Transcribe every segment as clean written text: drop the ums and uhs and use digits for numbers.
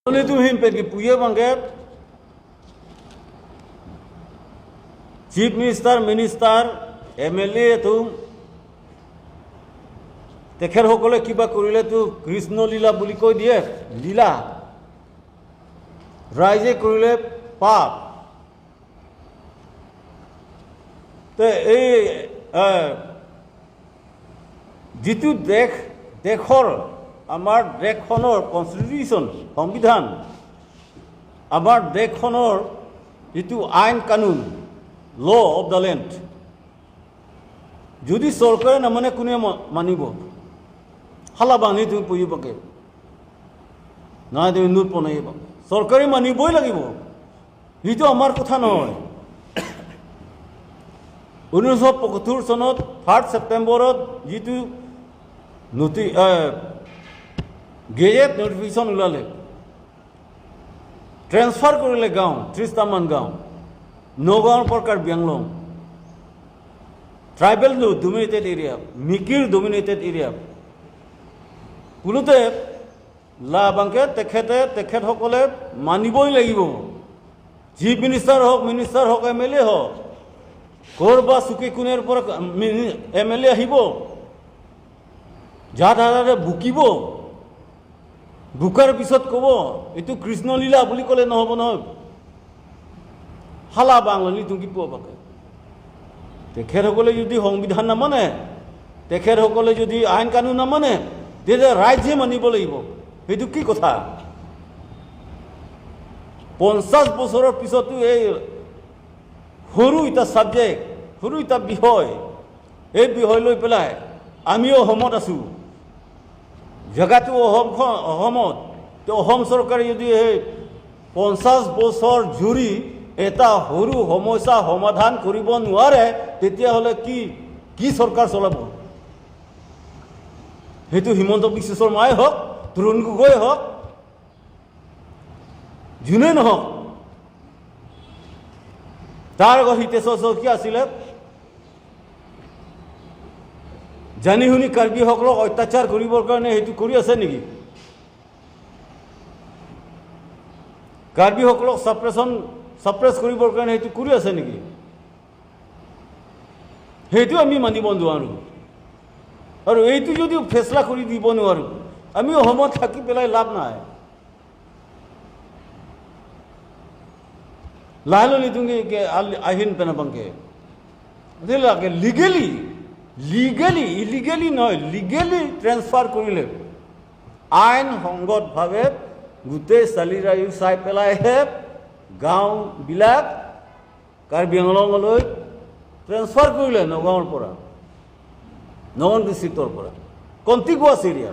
Puye bangke chief minister, minister, MLA তো তেখেতসকলে কিবা কৰিলেতো কৃষ্ণ লীলা বুলি কৈ দিয়ে, লীলা। ৰাইজে কৰিলে পাপ। তে এই যিটো দেশ, দেশৰ আমাৰ দেশখনৰ কনষ্টিটিউশ্যন, সংবিধান, আমাৰ দেশখনৰ যিটো আইন কানুন, ল অফ the land, যদি চৰকাৰে নামানে কোনে মানিব? হালা বান্ধি তুমি পুহিবকে নহয়, তুমি নোট বনাইব, চৰকাৰে মানিবই লাগিব। সেইটো আমাৰ কথা নহয়। 1975 চনত 3 ছেপ্টেম্বৰত যিটো গেজেট নটিফিকেশ্যন ওলালে, ট্ৰেন্সফাৰ কৰিলে গাঁও, 30টামান গাঁও নগাঁৱৰ পৰা Karbi Anglong, tribal dominated area, Mikir dominated area, কোনোতে লাবাংকে তেখেতসকলে মানিবই লাগিব। চিফ মিনিষ্টাৰ হওক, মিনিষ্টাৰ হওক, এম এল এ হওক, ক'ৰ বা চুকে কোণেৰ পৰা এম এল এ আহিব, যাৰ ধাৰাৰে বুকিব, বুকাৰ পিছত ক'ব এইটো কৃষ্ণলীলা বুলি ক'লে নহ'ব নহয়। হালা বাঙালী তুমি পোৱা পাকে তেখেতসকলে যদি সংবিধান নামানে, তেখেতসকলে যদি আইন কানুন নামানে, তেতিয়া ৰাইজে মানিব লাগিব। সেইটো কি কথা? 50 বছৰৰ পিছতো এই সৰু এটা ছাবজেক্ট, সৰু এটা বিষয়, এই বিষয় লৈ পেলাই আমিও অসমত আছোঁ, জেগাটো অসমখন অসমত, তো অসম চৰকাৰে যদি এই 50 বছৰ জুৰি এটা সৰু সমস্যা সমাধান কৰিব নোৱাৰে, তেতিয়াহ'লে কি কি চৰকাৰ চলাব? সেইটো হিমন্ত বিশ্ব শৰ্মাই হওক, তৰুণ গগৈ হওক, যোনেই নহওক। তাৰ আগত হিতেশ্বৰ শইকীয়া আছিলে, জানি শুনি কাৰ্বিসকলক অত্যাচাৰ কৰিবৰ কাৰণে সেইটো কৰি আছে নেকি? কাৰ্বিসকলক ছাপ্ৰেছ কৰিবৰ কাৰণে সেইটো কৰি আছে নেকি? সেইটো আমি মানিব নোৱাৰোঁ। আৰু এইটো যদি ফেচলা কৰি দিব নোৱাৰোঁ, আমি অসমত থাকি পেলাই লাভ নাই। লাহে তুমি আহিন পেনাবাংকে লাগে লিগেলি, লিগেলি, ইলিগেলি নহয়, লিগেলি ট্ৰেন্সফাৰ কৰিলে আইন সংগতভাৱে গোটেই চালি ৰায়ু চাই পেলাইহে গাঁওবিলাক কাৰ্বি আংলঙলৈ ট্ৰেন্সফাৰ কৰিলে নগাঁৱৰ পৰা, নগাঁও ডিষ্ট্ৰিক্টৰ পৰা, কণ্টিগুৱাছ এৰিয়া,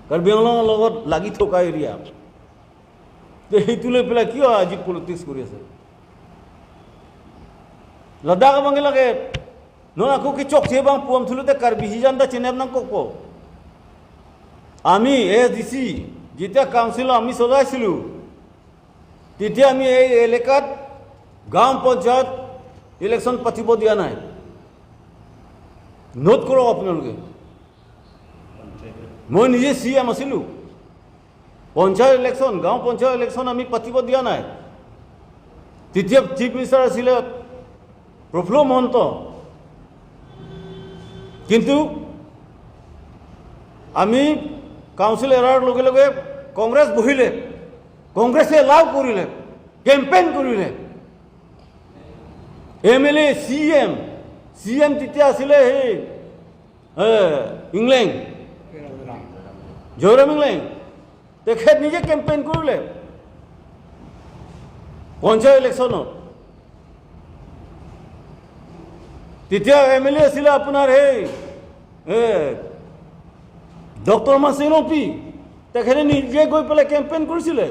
কাৰ্বি আংলঙৰ লগত লাগি থকা এৰিয়া। সেইটো লৈ পেলাই কিয় আজি পলিটিক্স কৰি আছে? লাডাখ বাঙি লাগে নন আকৌ কি চকচে বাং পুৱাম থুলোতে কাৰ্বি হিজান দা চেনেব নাং কক। আমি এছ ডি চি যেতিয়া কাউন্সিল আমি চলাইছিলোঁ, তেতিয়া আমি এই এলেকাত গাঁও পঞ্চায়ত ইলেকশ্যন পাতিব দিয়া নাই। নোট কৰক আপোনালোকে, মই নিজে চি এম আছিলোঁ। পঞ্চায়ত ইলেকশ্যন, গাঁও পঞ্চায়ত ইলেকশ্যন আমি পাতিব দিয়া নাই। তেতিয়া চিফ মিনিষ্টাৰ আছিলে প্ৰফুল্ল মহন্ত। কিন্তু আমি কাউন্সিল এৰাৰ লগে লগে কংগ্ৰেছ বহিলে, কংগ্ৰেছে এলাউ কৰিলে, কেম্পেইন কৰিলে। M L A, C M, C M তেতিয়া আছিলে সেই ইংলেণ্ড, জয়ৰাম ইংলেণ্ড, তেখেত নিজে কেম্পেইন কৰিলে পঞ্চায়ত ইলেকশ্যনত। তেতিয়া এম এল এ আছিলে আপোনাৰ সেই ডক্টৰ মাছিং পি, তেখেতে নিজে গৈ পেলাই কেম্পেইন কৰিছিলে।